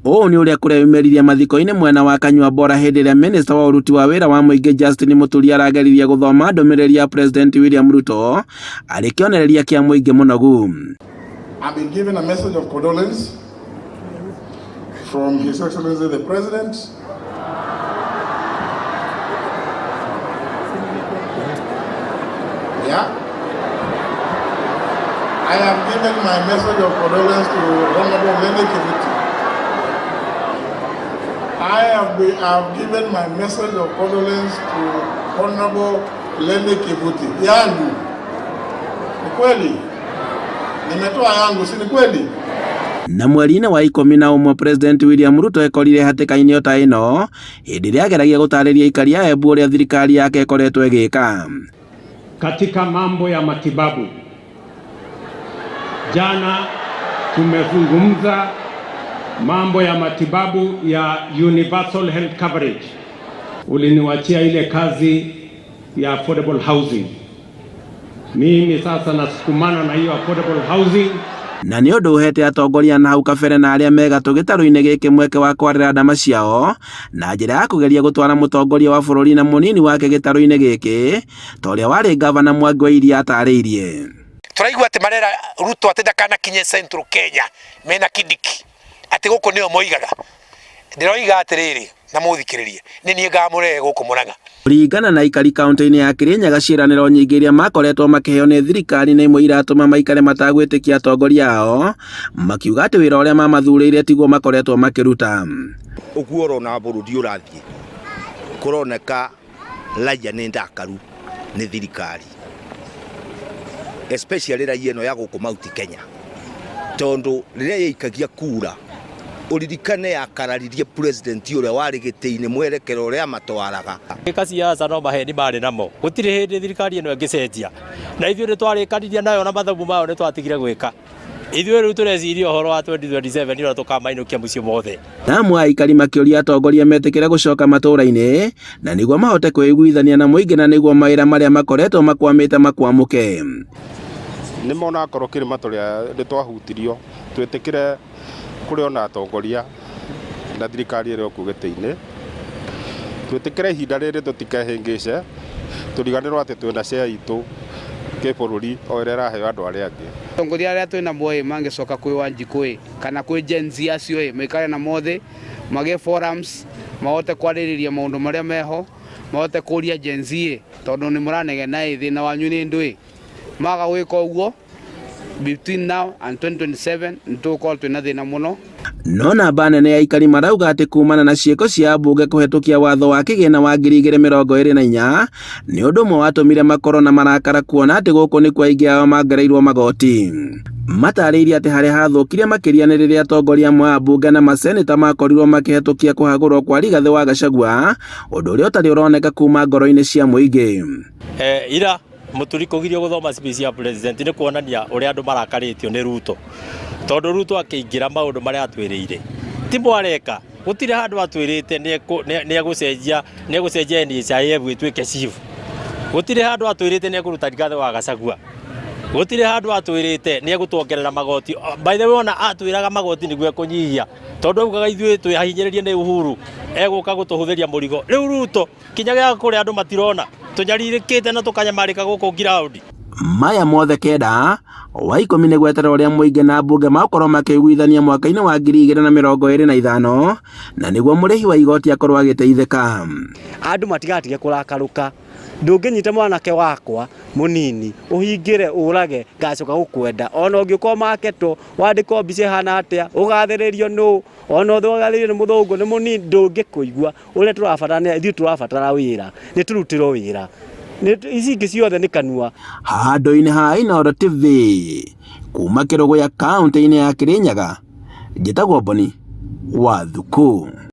Ũũ nĩ ũrĩa kũreyumĩririe mathiko-inĩ mwena wa Kanyua Bora hĩndĩ ĩrĩa minista wa ũruti wa wĩra wa mũingĩ Justin Muturi arageririe gũthoma ndũmĩrĩri ya President William Ruto arĩ kĩonereria kĩa mũingĩ mũnogu. I've been given a message of condolence from His Excellency the President. Yeah. I have given my message of condolence to Honorable Lenny Kivuti. I have given my message of condolence to Honorable Lenny Kivuti. Yangu. Ni kweli? Nimetoa yangu, si ni kweli? Na mweri-inĩ wa 11 President William Ruto ekorire hatĩka-inĩ o ta ĩno hĩndĩ ĩrĩa ageragia gũtarĩria aikari a Embu ũrĩa thirikari yake ĩkoretwo ĩgĩka. Katika mambo ya matibabu, jana tumezungumza mambo ya matibabu ya universal health coverage. Uliniwachia ile kazi ya affordable housing. Mimi sasa nasukumana na hiyo affordable housing. Na nĩ ũndũ ũhete atongoria na hau kabere na arĩa me gatũ gĩtarũ-inĩ gĩkĩ mweke wa kwarĩra ndama ciao na njĩra ya kũgeria gũtwara mũtongoria wa bũrũri na mũnini wake gĩtarũ-inĩ gĩkĩ ta ũrĩa warĩ ngavana Mwangi wa Iria atarĩirie. Tũraigua atĩ marera Ruto atĩ ndakanakinye Central Kenya mena Kindiki, atĩ gũkũ nĩo moigaga. Ndĩroiga atĩrĩrĩ, na mũthikĩrĩrie, nĩ niĩ ngamũrehe gũkũ Murang'a. Kũringana na aikari kaunti-inĩ ya Kirinyaga, ciĩranĩro nyingĩ iria makoretwo makĩheo nĩ thirikari nĩ imwe iratũma maikare matagwĩtĩkia atongoria ao, makiuga atĩ wĩra ũrĩa mamathurĩire tiguo makoretwo makĩruta. Ũguo ũrona bũrũri ũrathiĩ, kũroneka raia nĩ ndakaru nĩ thirikari, especially raia ĩno ya gũkũ Mount Kenya, tondũ rĩrĩa yaikagia kura ũririkane yakararirie president ũrĩa warĩ gĩtĩ-inĩ mwerekero ũrĩa amatwaraga. Gĩka siasa no maheni marĩ namo, gũtirĩ hĩndĩ thirikari ĩno ĩngĩcenjia, na ithuĩ nĩ twarĩkanirie nayo na mathabu mayo nĩ twatigire gwĩka. Ithuĩ rĩu tũreciria ũhoro wa 2027 ũrĩa tũkamainũkia mũciĩ mothe. Na amwe a aikari makĩũria atongoria metĩkĩre gũcoka matũũra-inĩ na nĩguo mahote kwĩiguithania na mũingĩ na nĩguo mawĩra marĩa makoretwo makwamĩte makwamũke. Nĩ mona akorwo kĩrĩma tũrĩa nĩ twahutirio, twĩtĩkĩre kũrĩ ona atongoria na thirikari ĩrĩa ĩkuo gĩtĩ-inĩ, twĩtĩkĩre ihinda rĩrĩ tũtikehĩngĩce, tũriganĩrwo atĩ twĩna share itũ kĩbũrũri o ĩrĩa ĩraheo andũ arĩa angĩ. Atongoria arĩa twĩ namo ĩ mangĩcoka kwĩ Wanjikũ ĩ kana kwĩ Gen Z acio ĩ maikare na mothe magĩe forums mahote kwarĩrĩria maũndũ marĩa meho, mahote kũria Gen Z ĩ tondũ nĩ mũranegena ĩ thĩna wanyu nĩ ndũĩ. Maga gwĩka ũguo between now and 2027 nĩ tũgũkorwo twĩna thĩna mũno. No namba nene ya aikari marauga atĩ kumana na ciĩko cia ambunge kũhetũkia watho wa kĩgĩna wa 2024 nĩ ũndũ ũmwe watũmire makorwo na marakara kuona atĩ gũkũ nĩkuo aingĩ ao mongereirwo magoti. Matarĩirie atĩ harĩa hathũkire makĩria nĩ rĩrĩa atongoria amwe a ambunge na maseneta makorirwo makĩhetũkia kũhagũrwo kwa Rigathĩ wa Gachagua, ũndũ ũrĩa ũtarĩ ũroneka kuma ngoro-inĩ cia mũingĩ. Ira Muturi kũgirio gũthoma speech ya president nĩ kuonania ũrĩa andũ marakarĩtio nĩ Ruto, tondũ Ruto akĩingĩra maũndũ marĩa atwĩrĩire ti mwareka, gũtirĩ handũ atwĩrĩte nĩ egũcenjia NHIF ĩtuĩke SHIF, gũtirĩ handũ atwĩrĩte nĩ ekũruta Rigathĩ wa Gachagua, gũtirĩ handũ atwĩrĩte nĩ egũtuongerera magoti. By the way, ona atwĩraga magoti nĩguo ekũnyihia, tondũ augaga ithuĩ twĩ ahinyĩrĩrie nĩ Uhuru egũka gũtũhũthĩria mũrigo. Rĩu Ruto kinya gĩa kũrĩa andũ matirona, tũnyarirĩkĩte na tũkanyamarĩka gũkũ ground. Maya mothe kenda wa 10 nĩ gweterera ũrĩa mũingĩ na mbunge magũkorwo makĩiguithania mwaka-inĩ wa 2025 na nĩguo mũrĩhi wa igoti akorwo agĩteithĩka. Andũ matigatige kũrakarũka, ndũngĩnyita mwanake wakwa mũnini ũhingĩre ũrage ngacoka gũkwenda, ona ũngĩũka ũmaketwo wandĩkwo mbica ĩhana atĩa ũgathĩrĩrio nũ, ona ũgathĩrĩrio nĩ mũthũngũ nĩ mũnini ndũngĩkũigua. Ũrĩa tũrabatara nĩ ithuĩ tũrabatara wĩra, nĩ tũrutĩrwo wĩra, ici ingĩ ciothe nĩ kanua. Handũ-inĩ ha Inooro TV kuma Kĩrũgũya kaũntĩ-inĩ ya Kĩrĩnyaga, njĩtagwo Boni wa Thuku.